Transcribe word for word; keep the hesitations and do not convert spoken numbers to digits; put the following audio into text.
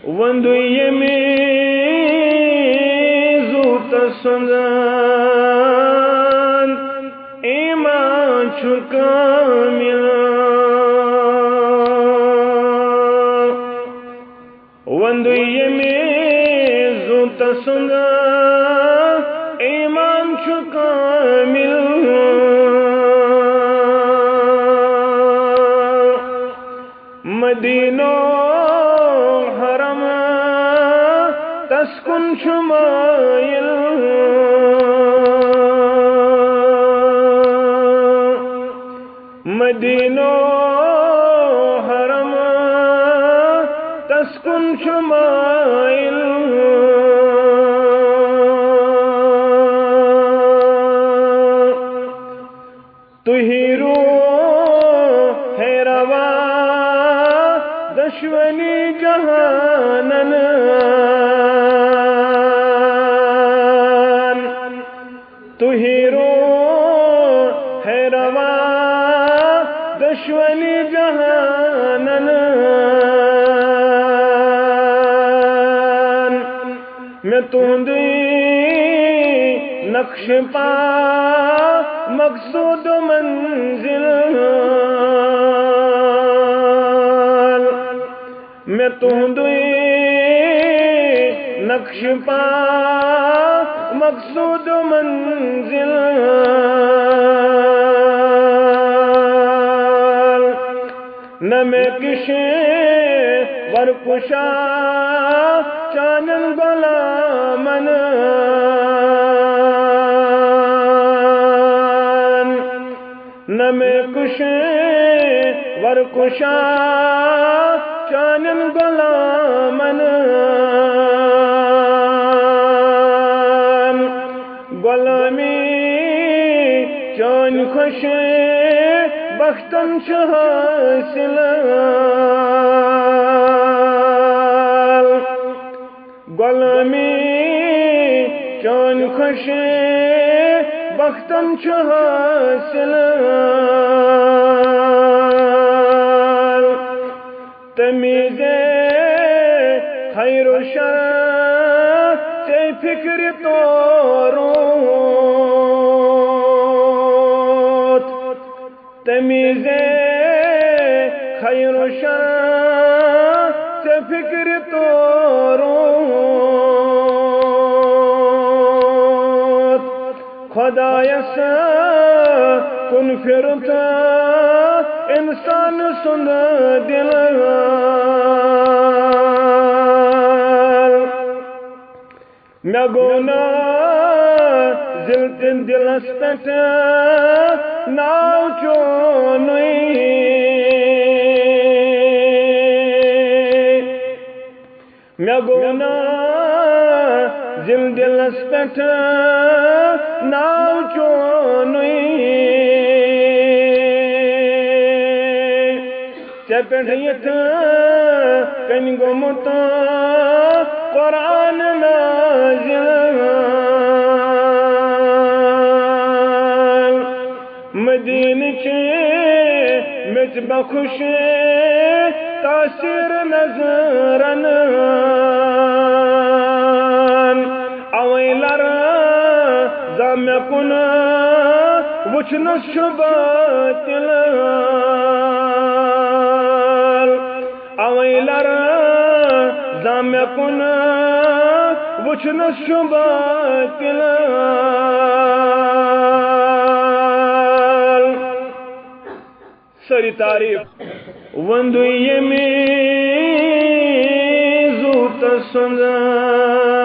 وۄنۍ دوٚیمہِ زُو تہٕ سوٚنٛزن ایمان چھُ کامل۔ وۄنۍ دوٚیمہِ زُو تہٕ سوٚنٛزن ایمان چھُ کامل۔ مدینہ حرم تس کُن چھُ مٲیِل۔ مدینہ حرم تس کُن چھُ مٲیِل۔ تُہی روح ہے روا دشونی جہانن۔ تُہی روح ہے روا دشونی جہانن۔ مےٚ تُہُنٛدُے نقشہٕ پا مقصود منزل۔ مےٚ تُہُنٛدُے نقشہٕ پا مقصود منزل۔ نہ مےٚ کشے ور کشا چانن غلامن۔ نہ مےٚ کشے ور کشا چانن غلامن۔ غلامی چٲنۍ خۄش بختن چھِ حٲصِل۔ غلامی چٲنۍ خۄش بختن چھِ حٲصِل۔ تمیزے خیر و شر ژے فکر توروت۔ تمیزے خیر و شر ژے فکر توروت۔ خدایس کُن پھِرُتھ انسان سُنٛد دل۔ مےٚ گوٚو نازل تہِ دلس پٮ۪ٹھ ناو چونُے۔ مےٚ گوٚو نازل دلس پٮ۪ٹھ ناو چونُے۔ ژےٚ پٮ۪ٹھ یِتھ کٔنۍ گوٚمُت قرآن نازل۔ مدینہٕ چہِ میٚژِ بخش تاثیر نظرن۔ اوے لر زا مےٚ کُن وٕچھنس چھُ باطل۔ اوے لر زا مےٚ کُن وٕچھنس چھُ باطل۔ سٲری تعریف۔ وۄنۍ دوٚیمہِ زُو تہٕ سوٚنٛزن